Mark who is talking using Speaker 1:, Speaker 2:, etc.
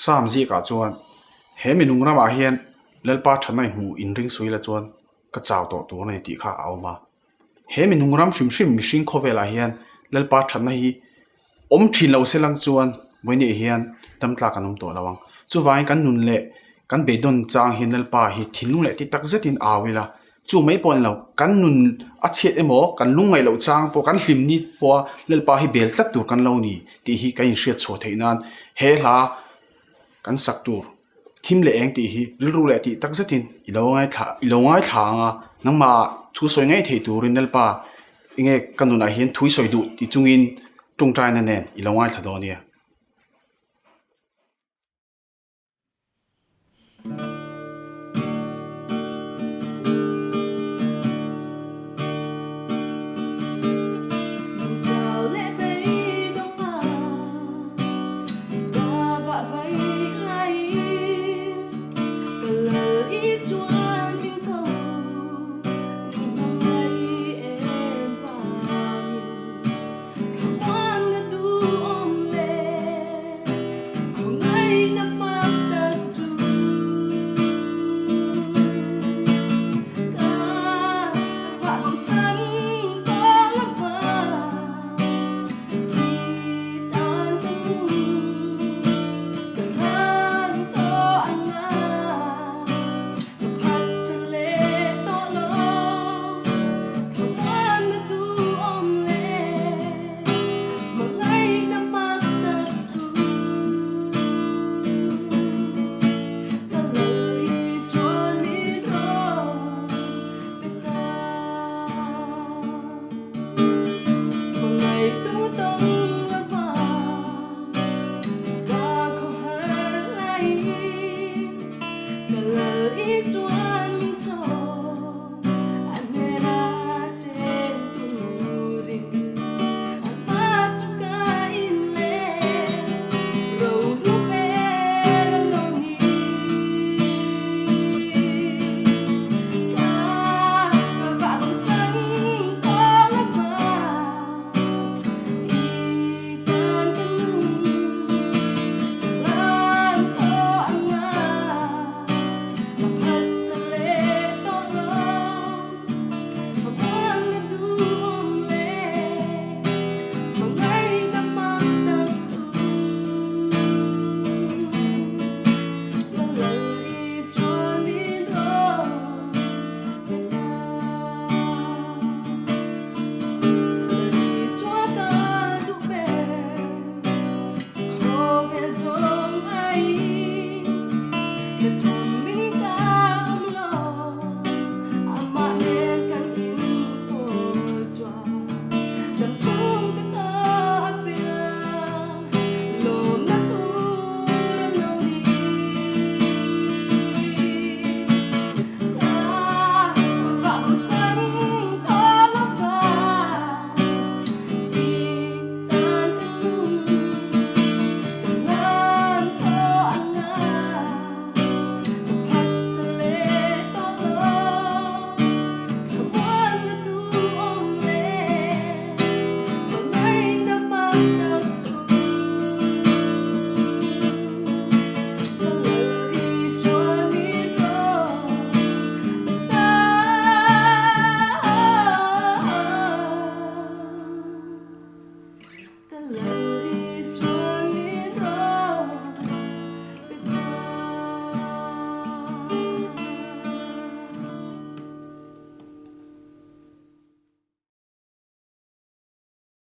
Speaker 1: Psalm ziakah chuan he minung ramah hian Lalpa thatna i hmuh inring sawi la chuan ka chau tawh tur a ni tih kha a awm a. He minung ram hrim hrim mihring khawvelah hian Lalpa thatna hi awm thin lo se lang chuan vawiin hian dam tlak an awm tawh lo ang. Chuvangin kan nun leh kan beidawn chang hian Lalpa hi thinlung leh ti tak zetin au ila chu mai pawh a ni lo. Kan nun a chhiat emaw kan lungngaih loh chang pawh kan hlim ni pawha Lalpa hi bel tlat tur kan lo ni tih hi kan inhriat chhuah theih nan he hla kan sak tur. Thim leh eng tih hi rilru leh tih tak zetin i lo ngaithla i lo ngaithla ang a, nangmah thu sawi ngei thei turin Lalpa enge ka nunah hian thu i sawi duh tih chungin tawngtaina nen i lo ngaithla dawn nia.